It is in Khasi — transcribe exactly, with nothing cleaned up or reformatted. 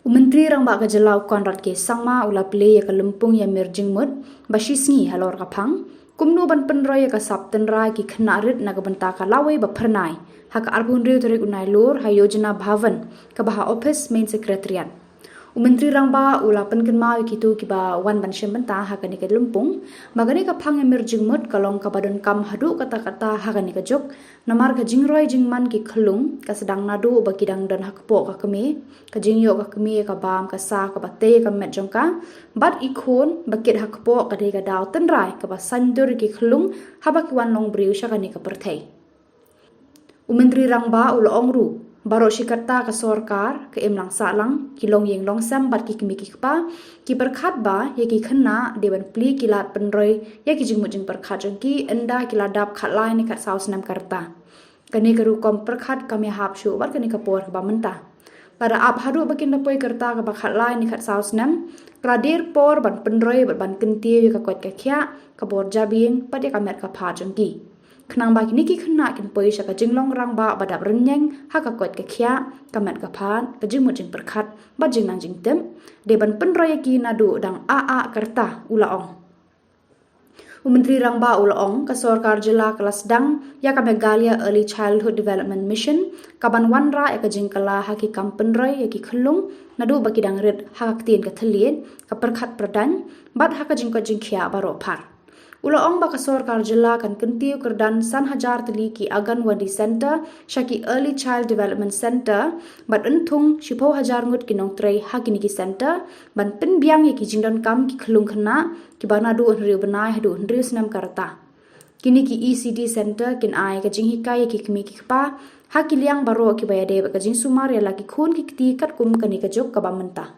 U Myntri Rangbah ka jylla u Conrad K Sangma u la plie ïa ka lympung ïamir jingmut ba shisngi halor ka phang kumno ban pynroi ïa ka sap tynrai ki khynnah rit na ka bynta ka lawei ba phyrnai ha ka arphew hynriew tarik u Nailur ha Yojana Bhavan kaba ha ophis Main Secretariat. U Myntri Rangbah u la pynkynmaw ïa kito kiba wan ban shim bynta ha kane ka lympung ba kane ka phang ïamir jingmut ka long kaba donkam haduh katta katta ha kane ka juk, namar ka jingroi jingman ki khyllung ka sdang naduh ba ki dang don ha kpoh ka kmie, ka jingïoh ka kmie ka bam ka sa kaba tei ka met jong ka bad i khun ba kit ha kpoh ka dei ka daw tynrai kaba saiñdur ïa ki khyllung haba ki wan long briew sha kane ka pyrthei. U Myntri Rangbah u la ong ruh, baroh shi katta ka sorkar, ka imlang sahlang, ki longïing longsem bad ki kmie ki kpa ki pyrkhat ba ïa ki khynnah dei ban plie ki lad pynroi ïa ki jingmut jingpyrkhat jong ki ynda ki la dap khatlai ne khatsaw snem ka rta. Kane ka rukom pyrkhat kam ïahap shuh bad kane ka por kaba mynta. Lada ap haduh ba kin da poi ka rta kaba khatlai ne khatsaw snem, ka la dier por ban pynroi bad ban kyntiew ïa ka koit ka khiah, ka bor jabieng bad ïa ka met ka phad jong ki, khnang ba kine ki khynnah kin poi sha ka jinglong rangbah ba dap rynïeng ha ka koit ka khiah, ka met ka phad, ka jingmut jingpyrkhat bad jingnang jingtip. Dei ban pynroi ïa ki naduh dang ah ah ka rta, u la ong. U Myntri Rangbah u la ong, ka sorkar jylla ka la sdang ïa ka Meghalaya Early Childhood Development Mission ka ban wanrah ïa ka jingkylla ha ki kam pynroi ïa ki khyllung naduh ba ki dang rit ha ka ktien ka thylliej, ka pyrkhat pyrdaiñ bad ha ka jingkoit jingkhiah baroh phar. U la ong ba ka sorkar jylla kan kyntiew kyrdan san hajar tylli ki Anganwadi Centre sha ki Early Child Development Centre bad yn thung shiphew hajar ngut ki nongtrei ha kine ki centre ban pynbiang ïa ki jingdonkam ki khyllung khynnah kiba naduh hynriew bnai haduh hynriew snem ka rta. Kine ki E C D Centre kin ai ka jinghikai ïa ki kmie ki kpa ha ki liang baroh kiba ïadei bad ka jingsumar ïa la ki khun ki kti katkum kane ka juk kaba mynta.